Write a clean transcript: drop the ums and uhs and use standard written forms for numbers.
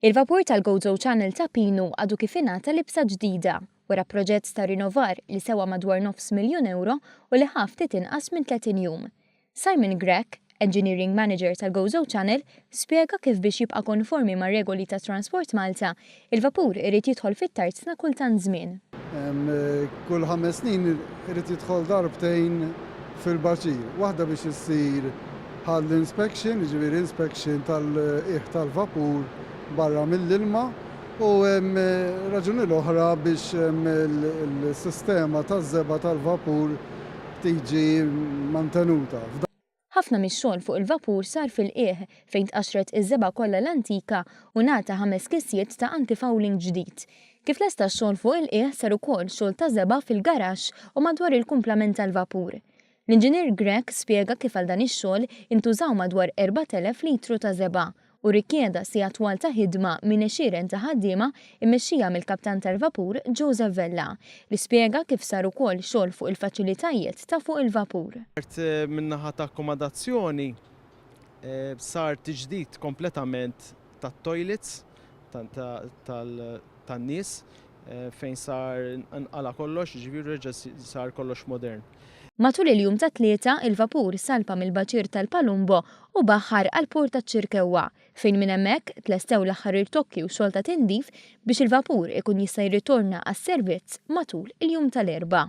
Il-vapur tal-Gozo Channel Ta' Pinu għadu kif ingħata libsa ġdida, wara proġett ta' rinnovar li sewa madwar nofs miljun ewro u li ħa ftit inqas minn 30 jum. Simon Grech, Engineering Manager tal-Gozo Channel, spjega kif biex jibqa' konformi mar-regoli ta' Transport Malta, il-vapur irid jidħol fit-tarzna kull tant żmien. Kull 5 snin irid jidħol darbtejn fil-baċir. Waħda biex issir hull inspection, jiġifieri inspection tal-qiegħ tal-vapur barra mill-ilma, u raġuni l-oħra biex il-sistema taż-żebgħa tal-vapur tiġi mantenuta. Ħafna mix-xogħol fuq il-vapur sar fil-qiegħ, fejn tqaxret iż-żebgħa kollha l-antika u ngħata ħames kisjiet ta' antifouling ġdid. Kif lesta x-xogħol fuq il-qiegħ, sar ukoll xogħol ta' żebgħa fil-garaxx u madwar il-kumplament tal-vapur. L-inġinier Grech spjega kif għal dan ix-xogħol intużaw madwar 4000 litru ta' żebgħa u rikjeda sigħat twal ta' ħidma minn għexieren ta' ħaddiema immexxija mill-kaptan tal-vapur Joseph Vella, li spjega kif sar ukoll xogħol fuq il-faċilitajiet ta' fuq il-vapur. Min-naħa ta' akkomodazzjoni, sar tiġdid kompletament tat-toilets tan-nies, fejn sar nqala kollox, ġifieri reġa' sar kollox modern. Matul il-jum tat-Tlieta, il-vapur salpa mill-baċir tal-Palumbo u baħħar għal port taċ-Ċirkewwa, fejn minn hemmhekk tlestew l-aħħar irtokki u xogħol ta' tindif biex il-vapur ikun jista' jirritorna għas-servizz matul il-jum tal-Erbgħa.